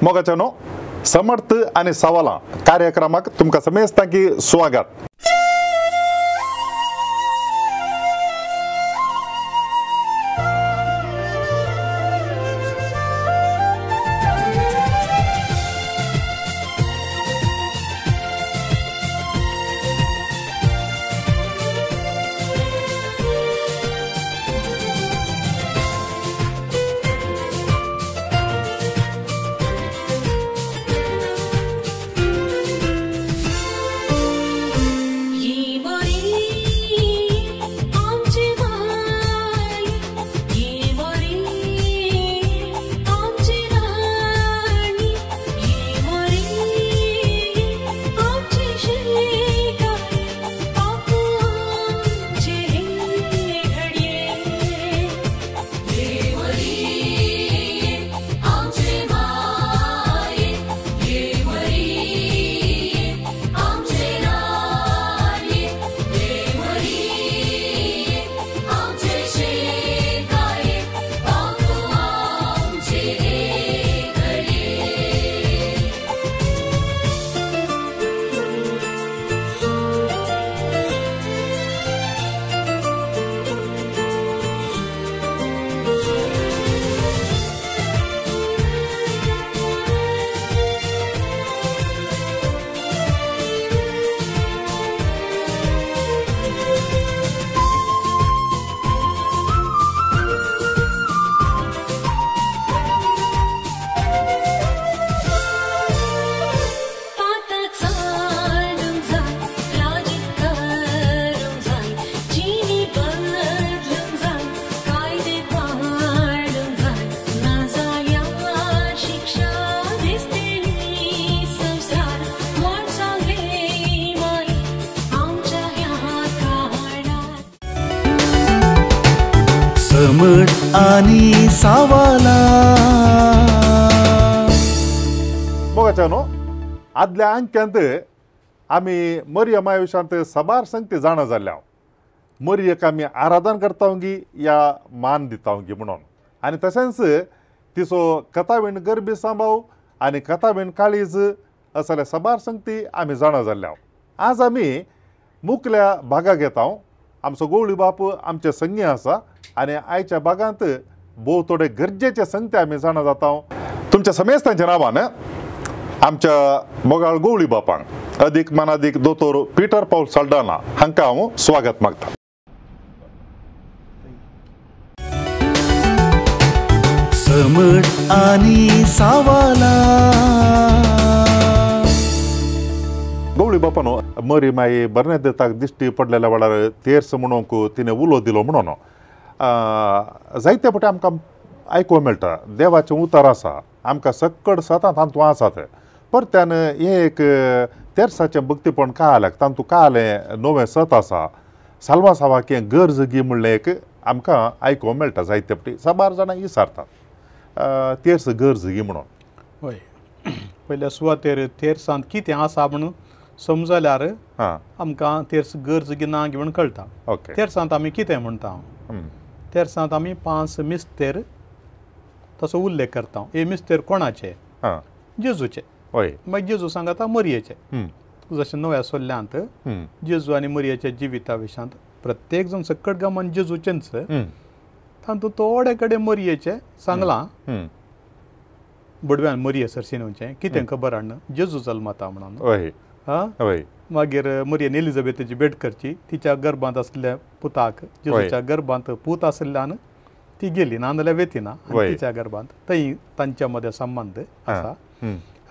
मोगाच्यानो समर्थ आनी सवालां कार्यक्रमाक तुमकां समेस्तांकी स्वागत। आनी सावाला मोगाच्यानो आदल्या अंक्यांत आमी मरियम आयुष्यांत साबार संगती जाणा जाल्या। मरियक आमी आराधन करता या मान दिता म्हणून, आनी तशेंच तिचो कथावीण गरबी सांबाव आनी कथावीण काळीज असल्या साबार संगती आमी जाणा जाल्या। आज आमी मुखल्या भागाक येता। आमचो गोवळी बाप आमचे संगी आसा आनी आयच्या भागांत भोव थोडे गरजेचे संगते आमी जाणा जाता। तुमच्या समेस्तांच्या नांवान आमच्या मोगाळ गोवळी बापांक अदीक मानादीक दोतोर पीटर पावल साल्डाना हांकां हांव स्वागत मागता। समट आनी सावाला गवळी बापानो मरी माई बर्नेदेताक दिश्टी पडलेल्या वेळार तेर्स म्हणूंक तिणें उलो दिलो म्हणून जायते फावटी आमकां आयकूंक मेळटा। देवाचें उतर आसा, आमकां सक्कड सतां तातूंत आसात। परत्यान हें एक तेर्साचें भक्तीपण काय तातूंत कालें नवें सत आसा, साल्वा सावाक हें गरज गी म्हणलें एक आमकां आयकूंक मेळटा। जायते फावटी साबार जाणां विचारतात तेर्स गरज गी म्हणून। हय, पयल्या सुवातेर तेर्सांत कितें आसा म्हणून समजल्यार आमकां तेर्स गरज गी ना म्हूण कळटा। तेर्सांत आमी कितें म्हणटा? तेर्सांत आमी 5 मिस्तेर तसो उल्लेख करता। हे मिस्तेर कोणाचे? जेजूचे। मागीर जेजू सांगता मरियेचे। जशें नव्या सोल्ल्यांत जेजू आनी मरियेच्या जिविता विशांत प्रत्येक जण सकट गामान जेजूचेंच, तातूंत थोडे कडेन मरियेचें सांगलां। बडव्यान मरिये सरशीन वचचें कितें खबर हाडन जेजू जल्मता म्हणून। मागीर मरियेन एलिझाबेथाची भेट करची, तिच्या गर्भांत आसल्या पुताक, जेजूच्या गर्भांत पूत आशिल्ल्यान ती गेली ना जाल्यार वेती ना तिच्या गर्भांत, थंय तांच्या मदें संबंद आसा।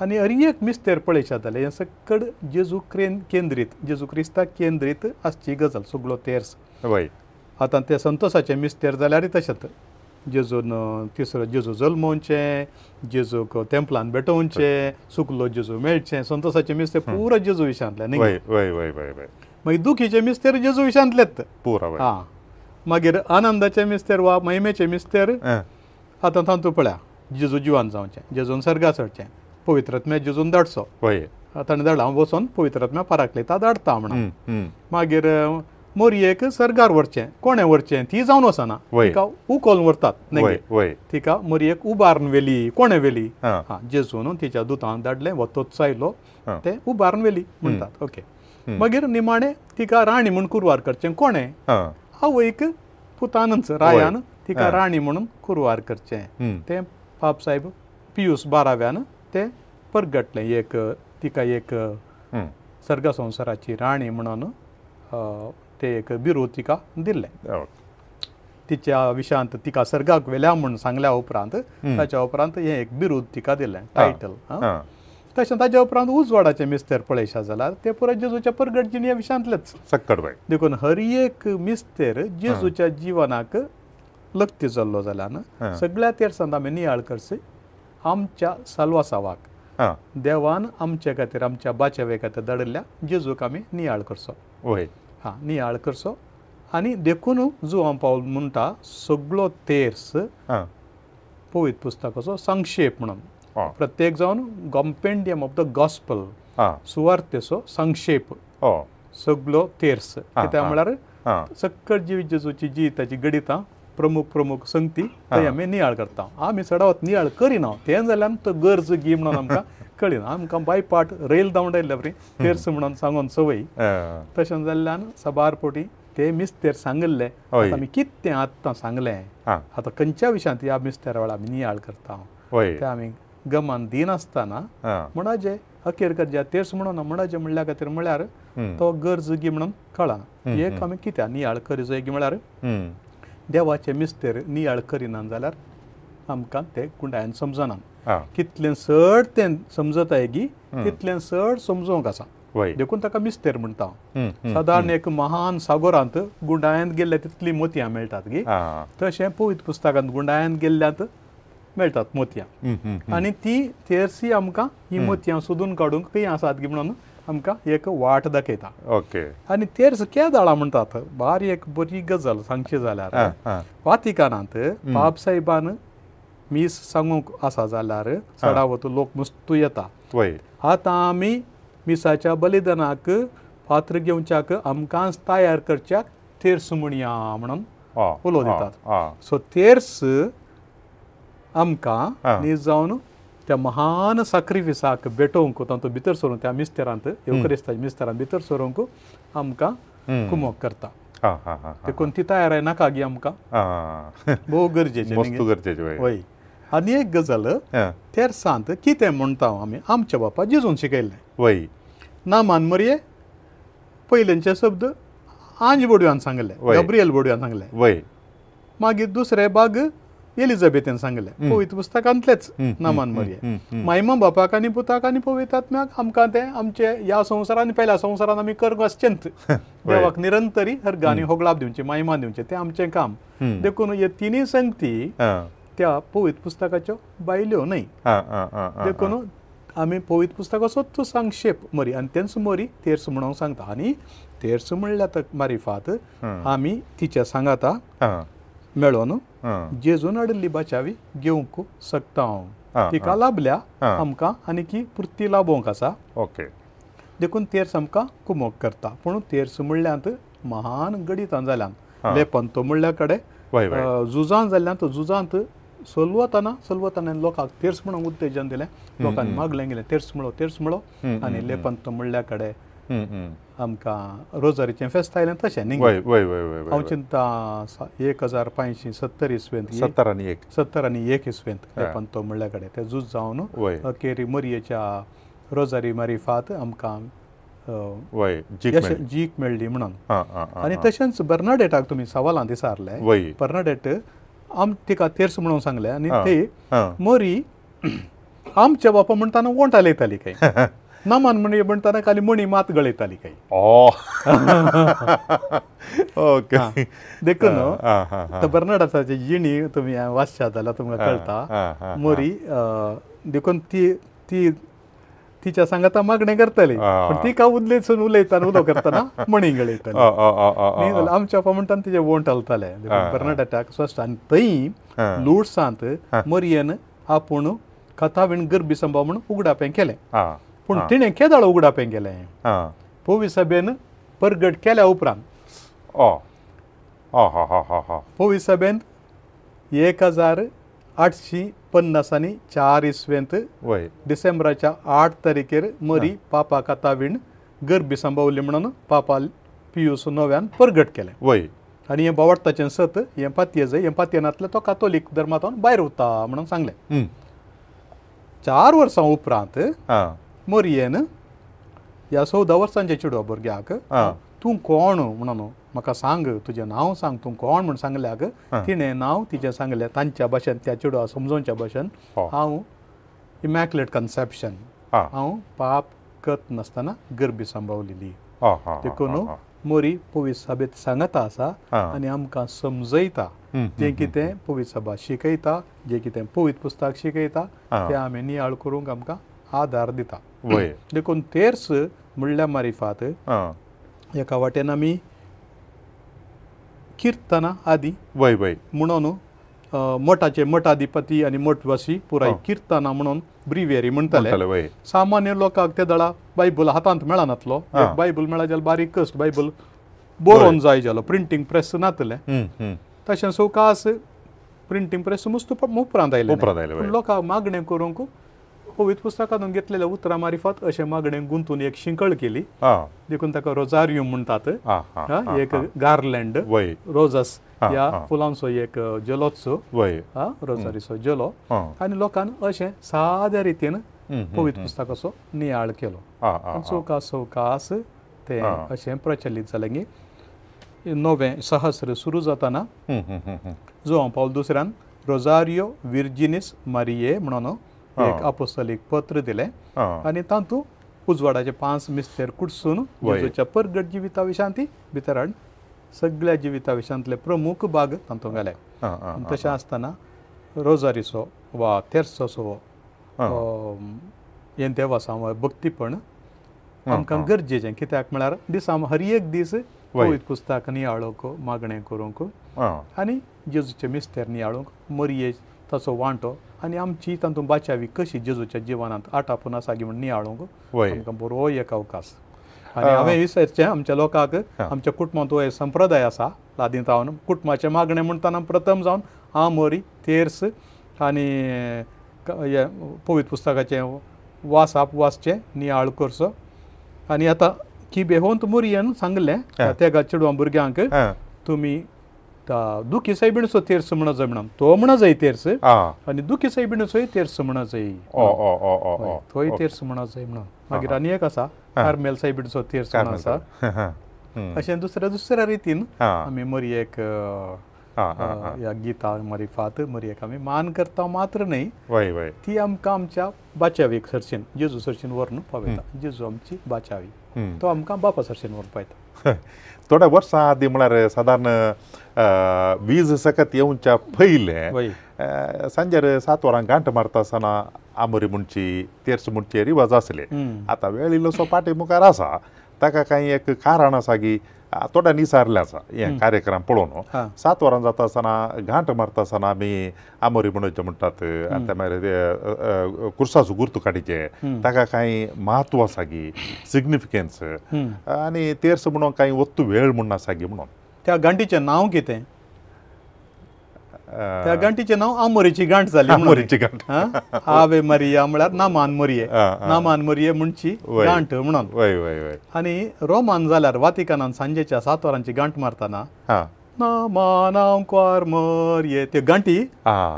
आनी हर एक मिस्तेर पळयशात जाल्यार हें सकड जेजू केंद्रीत, जेजू क्रिस्ताक केंद्रीत आसची गजाल सगळो तेर्स। आतां ते संतोसाचे मिस्तेर जाल्यारय तशेंच जेजून तिसरो जेजू जल्मोवचें, जेजूक तेंपलान भेटोवचें, सुकलो जेजू मेळचें, संतोसाचे मिस्तेर पुरो जेजू विशांतले न्ही। मागीर दुखीचे मिस्तेर जेजू विशांतलेच आं। मागीर आनंदाचे मिस्तेर वा महिमेचे मिस्तेर आतां तातूंत पळया जेजू जिवान जावचें, जेजून सर्गा चडचें, पवित्र आत्म्या जेजून धाडचो, ताणें धाडला हांव वचोन पवित्र आत्म्या पाराक्लेता धाडता म्हणून। मागीर मोरयेक सर्गार व्हरचें कोणें व्हरचें ती जावन वचना तिका उखलून व्हरतात न्ही तिका मोरयेक उबारून व्हेली कोणें व्हेली हां जेजून तिच्या दुतान धाडलें वतोच आयलो तें उबारून व्हेली म्हणटात ओके मागीर निमाणें तिका राणी म्हूण कुरवार करचें कोणें आवयक पुतानच रायान तिका राणी म्हणून कुरवार करचें तें पाप साहेब पियूस 12व्यान तें परगटलें एक तिका एक सर्ग संवसाराची राणी म्हणून ते एक बिरूद तिका दिल्लें तिच्या विशयांत तिका सर्गाक व्हेल्या म्हूण सांगल्या उपरांत ताच्या उपरांत हें एक बिरूद तिका दिलें टायटल तशें ताच्या उपरांत उजवाडाचें मिस्तेर पळयशा जाल्यार ते पुराय जेजूच्या परगट जिणें विशयांतलेच देखून हर एक मिस्तेर जेजूच्या जिवनाक लक्ती जाल्लो जाल्यान सगळ्या तेरसांत आमी नियाळ करची आमच्या साल्वासावाक देवान आमचे खातीर आमच्या बाचेवे खातीर धाडिल्ल्या जेजूक आमी नियाळ करचो हां नियाळ करचो आनी देखून जुवां पावल म्हणटा सगळो तेर्स पवित्र पुस्तकाचो संक्षेप म्हणून प्रत्येक जावन कॉम्पेंडियम ऑफ the gospel सुवार्तेचो संक्षेप सगळो तेर्स कित्याक म्हळ्यार सक्कड जिवीत जेजूची जिविताची गणितां प्रमुख प्रमुख संगती थंय आमी नियाळ करता आमी चडावत नियाळ करिना तें जाल्यार तो गरज गी म्हणून आमकां कळिना आमकां बायपाट रेल धांवडायल्ल्या बरी तेर्स म्हणून सांगून संवय तशें जाल्ल्यान साबार पोटी ते मिस्तेर सांगिल्ले आमी कितें आत्तां सांगलें आतां खंयच्या विशयांत ह्या मिस्तेरा वेळार आमी नियाळ करता ते आमी गमान दिनासतना म्हणाजे अखेर करच्या तेर्स म्हणून म्हणाजे म्हणल्या खातीर म्हळ्यार तो गरज गी म्हणून कळना एक आमी कित्याक नियाळ करिजो गी म्हळ्यार देवाचे मिस्तेर नियाळ करिना जाल्यार आमकां ते गुंडायन समजना कितलें चड तें समजताय गी तितलें चड समजोवंक आसा देखून ताका मिस्तेर म्हणटा सादारण एक महान सागोरांत गुंडायन गेल्ल्या तितलीं मोतयां मेळटात गी तशें पवित्र पुस्तकांत गुंडायन गेल्ल्यांत मेळटात मोतयां आनी ती तेर्सी आमकां ही मोतयां सोदून काडूंक खंय आसात गी म्हणून आमकां एक वाट दाखयता ओके आनी तेर्स केदाळा म्हणटात बारी एक बरी गजाल सांगची जाल्यार वातिकानांत बाब साहेबान मीस सांगूंक आसा जाल्यार चडावत लोक मस्तू येता आतां आमी मिसाच्या बलिदानाक पात्र घेवच्याक आमकांच तयार करच्याक तेर्स म्हणया म्हणून उलो दितात सो तेर्स आमकां न्ही जावन त्या महान साक्रिफिसाक भेटोवंक तातूंत भितर सरून त्या मिस्तेरांत येवक्रिस्ताच्या मिस्तेरांत भितर सरूंक आमकां कुमोक करता देखून ती तयार नाका गी आमकां भोव गरजेचें गरजेचें वय आनी एक गजाल तेर्सांत कितें म्हणटा आमी आमच्या बापा जेजून शिकयल्लें वय नामान मरये पयलेंचे शब्द आंज बोडव्यान सांगले गब्रियल बोडव्यान सांगले वय मागीर दुसरे बाग एलिझाबेथेन सांगलें पवित्र पुस्तकांतलेच नामान मरये मायमा बापाक आनी पुताक आनी पवित्र आत्म्याक आमकां तें आमचे ह्या संवसारान पहिल्या संवसारान आमी करग आसचेंच देवाक निरंतरी हरगांनी होगळाप दिवचें मायमा दिवचें तें आमचें काम देखून हे तिनूय संगती त्या पवित्र पुस्तकाच्यो बायल्यो न्हय देखून आमी पवित्र पुस्तकाचो संक्षेप मरी आनी तेंच मरी तेर्स म्हणून सांगता आनी तेर्स म्हणल्यार मारिफात आमी तिच्या सांगाता मेळोन जेजून हाडिल्ली बाचावी घेवंक शकता हांव तिका लाभल्या आमकां आनी की पुर्ती लाभोवंक आसा ओके देखून तेर्स आमकां कुमोक करता पूण तेर्स म्हणल्यात महान गणितां जाल्यान लेपंतो म्हणल्या कडेन झुजां जाल्ल्यान झुजांत सलवताना सलवताना लोकांक तेर्स म्हणून उत्तेजन दिलें लोकांनी मागलें गेलें तेर्स म्हणो तेर्स म्हणो आनी लेपंतो म्हणल्या कडेन आमकां रोजारीचें फेस्त आयलें तशें न्ही हांव चिंता 1570 इसवेंत 70 आनी 1 इसवेंत लेपंतो म्हणल्या कडेन तें झूज जावन अखेरी मरयेच्या रोजारी मारिफात आमकां जीक मेळ्ळी म्हणून आनी तशेंच बर्नाडेटाक तुमी सवालां दिसारले बर्नाडेट आम तिका तेर्स म्हणून सांगलें आनी ते मरी आमच्या बापा म्हणटाना वोंट उलयताली काय नामान म्हण म्हणटाना खाली मणी मात गळयताली काय ओके देखून बर्नाडाची जिणी तुमी वाचशात जाल्यार तुमकां कळटा मरी देखून ती ती तिच्या सांगाता मागणें करताली पण तिका उदलेसून उलयतना उलो करतना मणी गळयताली आमच्या बापा म्हणटाना तिचे वोंट हलताले बर्नाडेटाक स्पश्ट आनी थंय लुडसांत मरियन आपूण कथावीण गर्भी संभाव म्हणून उगडापें केलें पूण तिणें केदाळ उगडापें केलें पोवी सभेन परगट केल्या उपरांत पवित्र सभेंत 1854 इसवेंत डिसेंबराच्या 8 तारखेर मरी पापा कातावीण गर्भी सांबावली म्हणून पापा पियूस नव्यान प्रगट केलें. आनी हें बावडताचें सत हें पातये जाय, हें पातयेनातलें तो कातोलीक धर्मांतून भायर उरता म्हणून सांगलें. 4 वर्सां उपरांत मरियेन ह्या 14 वर्सांच्या चेडवा भुरग्याक तूं कोण म्हणून म्हाका सांग, तुजें नांव सांग, तूं कोण म्हूण सांगल्याक तिणें नांव तिचें सांगलें तांच्या भाशेन, त्या चेडवा समजोवच्या भाशेन, हांव इमॅक्युलेट कन्सेप्शन, हांव पाप करत नासतना गर्भी सांबावलेली. देखून मोरी पवित्र सभेंत सांगता आसा आनी आमकां समजयता जें कितें पवित्र सभा शिकयता, जें कितें पवित्र पुस्तक शिकयता तें आमी नियाळ करूंक आमकां आदार दिता. देखून तेर्स म्हणल्या मारिफात एका वाटेन आमी किर्तनां आदी म्हणून मठाचे मठाधिपती आनी मठवासी पुराय किर्तनां म्हणून ब्रिवेरी म्हणटाले. सामान्य लोकांक ते दळा बायबल हातांत मेळनातलो, बायबल मेळा जाल्यार बारीक कश्ट, बायबल बरोवन जाय जालो, प्रिंटींग प्रेस नातलें. तशें सवकास प्रिंटींग प्रेस मुस्त उपरांत आयलें. पूण लोकांक मागणें करूंक पवित्र पुस्तकांतून घेतलेल्या उतरां मारिफात अशें मागणें गुंतून एक शिंकळ केली. देखून ताका रोजारियम म्हणटात, एक गार्लँड रोजस ह्या फुलांचो एक जेलोचो, रोजारीचो जेलो. आनी लोकान अशें साद्या रितीन पवित्र पुस्तकाचो नियाळ केलो. चौकास चौकास तें अशें प्रचलीत जालें की नवें सहस्र सुरू जाताना जुआंव पावल दुसऱ्यान रोजारियो विर्जिनीस मारिये म्हणून एक आपोस्तलीक पत्र दिलें आनी तातूंत उजवाडाचे 5 मिस्तेर कुडसून जेजूच्या परगट जिविता विशांती भितर हाडून सगळ्या जिविता विशांतले प्रमुख भाग तातूंत घाले. तशें आसतना रोजारीचो वा तेर्साचो हें देवासांव भक्तीपण आमकां गरजेचें, कित्याक म्हळ्यार दिसा हर एक दीस पवित्र पुस्तक नियाळूंक, मागणें करूंक आनी जेजूचे मिस्तेर नियाळूंक, मरिये ताचो वांटो आनी आमची तातूंत बाचावी कशी जेजूच्या जिवनांत आटापून आसा म्हूण नियाळूंक आमकां बरो एक अवकाश. आनी हांवें विसरचें आमच्या लोकांक, आमच्या कुटुंबांत हो संप्रदाय आसा लादीं जावन कुटुंबाचें मागणें म्हणटना प्रथम जावन आमोरी तेर्स आनी पवित्र पुस्तकाचें वासाप वाचचें नियाळ करचो. आनी आतां की बेहोंत मोरयेन सांगलें त्या चेडवां भुरग्यांक तुमी दुखी सायबिणीचो तेर्स म्हणा जाय म्हणून, तो म्हणा जाय तेर्स आनी दुखी सायबिणीचोय तेर्स म्हणा जाय, तोय तेर्स म्हणा जाय म्हणून. मागीर आनी एक आसा कार्मेल सायबिणीचो तेर्स म्हणून आसा. अशें दुसऱ्या दुसऱ्या रितीन आमी मरियेक ह्या गिता मारिफात मरियेक आमी मान करता मात्र न्हय, ती आमकां आमच्या बाचावीक सरशीन जेजू सरशीन व्हरून पावयता. जेजू आमची बाचावी, तो आमकां बापा सरशीन व्हरून पावयता. थोड्या वर्सां आदीं म्हळ्यार सादारण वीज सकत येवच्या पयलें सांजेर 7 वरां गांठ मारता आसतना आमोरी म्हणची तेर्स म्हणचे रिवाज आसले. आतां वेळ इल्लोसो फाटी मुखार आसा, ताका कांय एक कारण आसा की थोड्यांनी विचारलें आसा हें कार्यक्रम पळोवन 7 वरां जाता आसतना गांठ मारता आसतना आमी आमोरी म्हणचे म्हणटात आनी ते मागीर कुर्साचो गुर्तू काडीचे, ताका कांय म्हत्व आसा की सिग्निफिकन्स आनी तेर्स म्हणून कांय वत्तू वेळ म्हूण आसा की म्हणून. त्या गांठीचें नांव कितें? त्या गांठीचें नांव आमोरीची गांठ जाली. आमोरीची गांठ, आवे मरिया म्हळ्यार नामान मरिये, नामान मरिये म्हणची गांठ म्हणून. आनी रोमान जाल्यार वातिकानान सांजेच्या 7 वरांची गांठ मारतना नामानांकार मरिये त्यो गांठी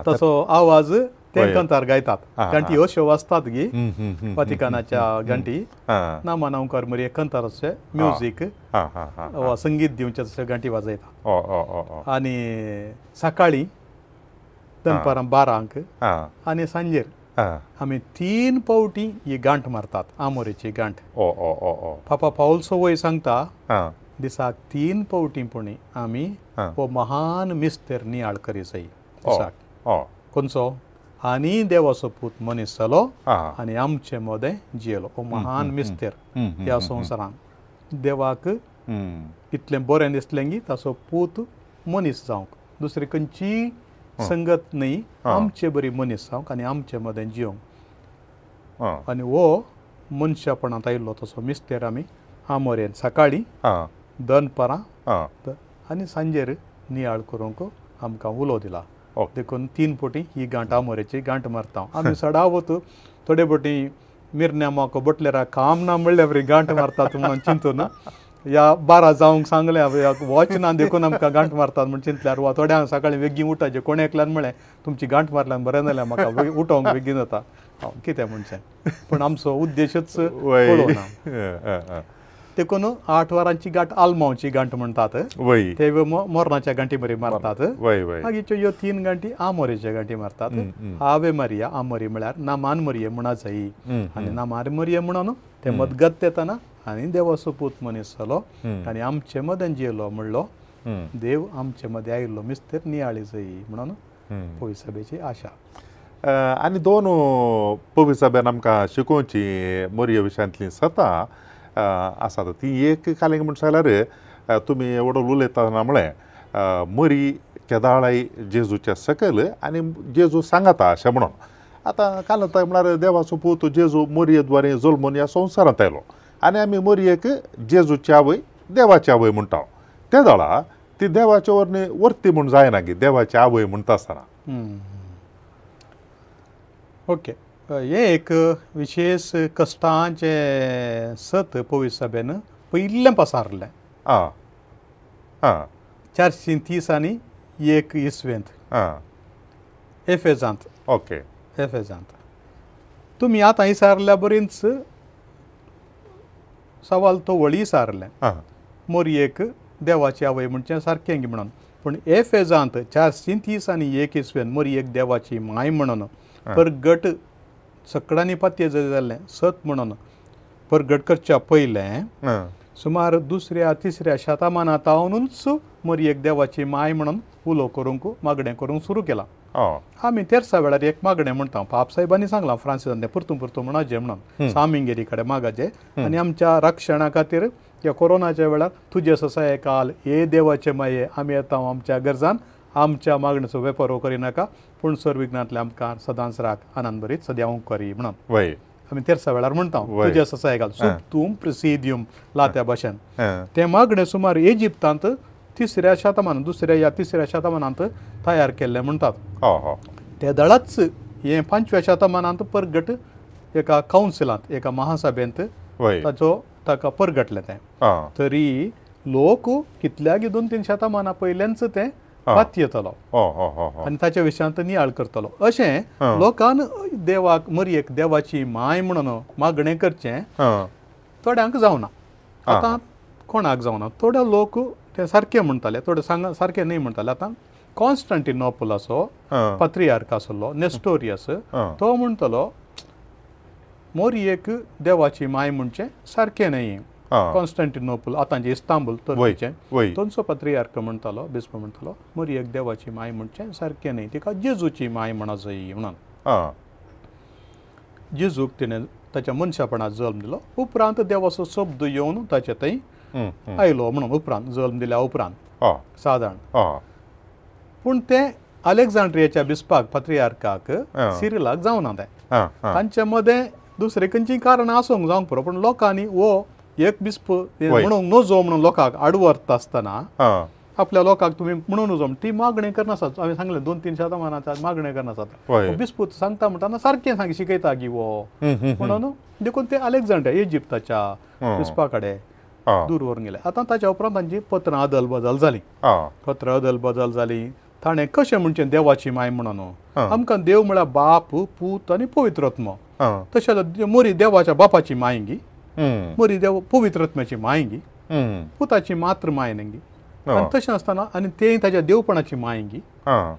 तसो आवाज ते कंतार गायतात. गांठी अश्यो वाजतात गी वातिकानाच्या गांठी, नामानांकार मरिये कंताराचे म्युजीक वा संगीत दिवचें तशें गांठी वाजयता. आनी सकाळीं दनपारां 12 आनी सांजेर आमी 3 पावटी ही गांठ मारतात, आमोरेची गांठ. पापा पावल सवय सांगता दिसाक 3 पावटी पुणी आमी हो महान मिस्तेर नियाळ करी जाय दिसाक. खंयचो? आनी देवाचो पूत मनीस जालो आनी आमचे मदें जियेलो, हो महान मिस्तेर ह्या संवसारान. देवाक इतलें बरें दिसलें की ताचो पूत मनीस जावंक, दुसरी खंयची संगत न्हय, आमचे बरी मनीस जावंक आनी आमचे मदें जियोंक. आनी हो मनशापणांत आयिल्लो तसो मिस्तेर आमी आमोरेन सकाळीं, दनपारां, आनी सांजेर नियाळ करूंक आमकां उलो दिला. देखून 3 फावटी ही गांठ आमोरेची गांठ मारता आमी. सडावत थोडे फावटी मिरण्या म्हाका बोटलेरा काम ना म्हणल्यार बरी गांठ मारतात म्हणून चिंतून या 12 जावंक सांगलें वॉच ना देखून आमकां गांठ मारतात म्हण चिंतल्यार वा थोड्यांक सकाळीं बेगीन उठाचें. कोणें एकल्यान म्हळें तुमची गांठ मारल्यान बरें जाल्यार म्हाका उठोवंक बेगीन जाता. हांव कितें म्हणचें, पूण आमचो उद्देशूच पळोवना. देखून 8 वरांची गांठ आलमावची गांठ म्हणटात, ते मोरणाच्या गांठी बरी मारतात. मागीर ह्यो 3 गांठी आमोरेच्या गांठी मारतात. आवे मारिया आमोरी म्हळ्यार नामान मरिये म्हणा जाई आनी नामान मरिये म्हणून ते मदगत येताना आनी देवाचो पूत मनीस जालो आनी आमचे मदें जियेलो म्हणलो देव आमचे मदें आयिल्लो मिस्तेर नियाळी जाई म्हणून पवित्र सभेची आशा. आनी 2 पवित्र सभेन आमकां शिकोवची मरिये विशयांतली सतां आसात. ती एक कालींग म्हण सांगल्यार तुमी एवढो उलयतना म्हळें मरी केदाळाय जेजूच्या सकयल आनी जेजू सांगाता अशें म्हणून. आतां कालता म्हळ्यार देवाचो पूत जेजू मरिये द्वारे जल्मून ह्या संवसारांत आयलो आनी आमी मरियेक जेजूची आवय देवाची आवय म्हणटा. ते दळा ती देवाच्या वरनी वर्ती म्हूण जायना गी देवाची आवय म्हणटा आसतना. ओके, हें एक विशेष कश्टांचें सत पवित्र सभेन पयलें पसारलें 430 आनी 1 इसवेंत एफेजांत. ओके, एफेजांत तुमी आतां विचारल्या बरीच सवाल तो वळी सारलें मोरयेक देवाची आवय म्हणचें सारकें म्हणून. पूण एफेजांत 430 आनी 1 इसवेन मोरयेक देवाची माय म्हणून परगट सकडांनी पातये जाल्लें सत म्हणून परगट करच्या पयलें सुमार 2ऱ्या 3ऱ्या शतमानांत तावनूच मोरयेक देवाची माय म्हणून उलो करूंक मागणें करूंक सुरू केलां. आमी तेरसा वेळार एक मागणें म्हणटा पाप साहेबांनी सांगलां फ्रांसिसान तें परतून परतून म्हणाचें म्हणून सामिंगेरी कडेन मागाचें आनी आमच्या रक्षणा खातीर ह्या कोरोनाच्या वेळार तुजे ससाये काल हे देवाचे माये आमी येता आमच्या गरजान आमच्या मागणेचो वेपार करिनाका पूण सर्विघ्नांतले आमकां सदांच राख आनंद बरीत सद्यावंक करी म्हणून आमी तेरसा वेळार म्हणटा तुजे ससाये काल सुप्तूम प्रिसिदियम लात्या भाशेन. तें मागणें सुमार इजिप्तांत 3ऱ्या शतमान 2ऱ्या या 3ऱ्या शतमानांत तयार केल्लें म्हणटात. ते दळाच हें 5व्या शतमानांत परगट एका कावन्सिलांत एका महासभेंत ताचो ताका परगटलें तें. तरी लोक कितल्यागी 2-3 शतमानां पयल्यानच तें पातयेतलो आनी ताच्या विशयांत नियाळ करतलो. अशें लोकान देवाक मरयेक देवाची माय म्हणून मागणें करचें थोड्यांक जावना. आतां कोणाक जावना, थोडे लोक ते सारकें म्हणटाले थोडे सांग सारकें न्हय म्हणटाले. आतां कॉन्स्टंटिनोपलाचो पात्रियार्क आसलो नेस्टोरियस तो म्हणटलो मोरयेक देवाची माय म्हणचें सारकें न्हय. कॉन्स्टंटिनोपल आतांचें इस्तांबूल तुर्कीचें थंयचो पात्रियार्क म्हणटालो बिस्प म्हणटालो मोरयेक देवाची माय म्हणचें सारकें न्हय, तिका जेजूची माय म्हणा जाय म्हणून. जेजूक तिणें ताच्या मनशापणाक जल्म दिलो उपरांत देवाचो शब्द येवन ताचे थंय आयलो म्हणून उपरांत जल्म दिल्या उपरांत सादारण. पूण तें अलेक्झांड्रियाच्या बिस्पाक पात्रियार्काक सिरिलाक जावना तें. तांचे मदें दुसरे खंयचीं कारणां आसूंक जावंक पुरो पूण लोकांनी हो एक बिस्प म्हणूंक नजो म्हणून लोकांक आडवर्त आसतना आपल्या लोकांक तुमी म्हणून नजो ती मागणी करनासात. हांवें सांगलें 2-3 शतमानाच्या मागणी करनासात. बिस्पूत सांगता म्हणटाना सारकें सांग शिकयता गी हो म्हणून देखून ते अलेक्झांड्रिया इजिप्ताच्या बिस्पा कडेन दूर व्हरून गेले. आतां ताच्या उपरांत तांची पत्रां अदल बदल जाली. पत्रां अदल बदल जाली. ताणें कशें म्हणचें देवाची माय म्हणून आमकां देव म्हळ्यार बाप पूत आनी पवित्र आत्मो. तशें जाल्यार मोरी देवाच्या बापाची माय गी, मोरी देव पवित्र आत्म्याची माय गी, पुताची मात्र माय न्ही. आनी तशें आसतना आनी तें ताच्या देवपणाची माय गी,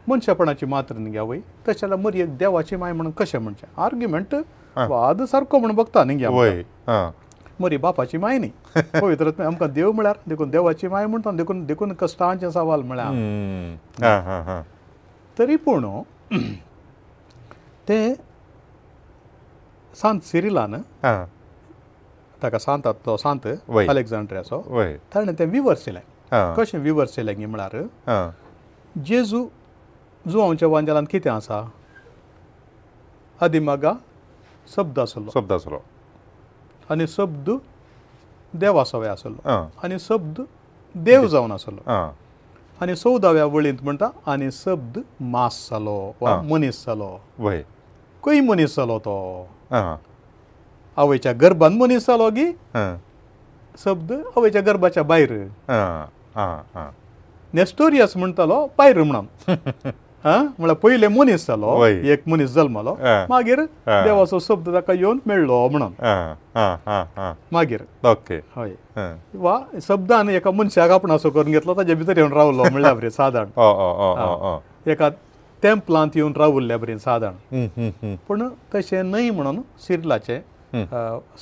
मनशापणाची मात्र न्ही आवय. तशें जाल्यार मोरी एक देवाची माय म्हणून कशें म्हणचें आर्ग्युमेंट वाद सारको म्हण बघता न्ही. मोरी बापाची माय न्ही, पवित्र आत्मा आमकां देव म्हळ्यार देखून देवाची माय म्हणटा देखून देखून कश्टांचें सवाल म्हळ्यार. तरी पूण तें सांत सिरिलान ताका सांत तो सांत अलेक्झांड्रियाचो ताणें तें विवर्सिलें. कशें विवर्सिलें गी म्हळ्यार जेजू जुवांच्या वांजेलान कितें आसा आदिमागा शब्द आसलो, शब्द आसलो आनी शब्द देवा सवय आसलो आनी शब्द देव जावन आसलो. आनी 14व्या वळींत म्हणटा आनी शब्द मास जालो वा मनीस जालो. खंय मनीस जालो तो? आवयच्या गर्भान मनीस जालो गी शब्द आवयच्या गर्भाच्या भायर? नेस्टोरियस म्हणटालो भायर म्हणून. म्हळ्यार पयले मनीस जालो, एक मनीस जल्मलो, मागीर देवाचो शब्द ताका येवन मेळ्ळो म्हणून मागीर. हय, वा शब्दान एका मनशाक आपणासो करून घेतलो, ताजे भितर येवन रावलो म्हणल्यार बरें सादारण, एका तेंपलांत येवन रावल्ल्या बरें सादारण. पूण तशें न्हय म्हणून सिरिलाचें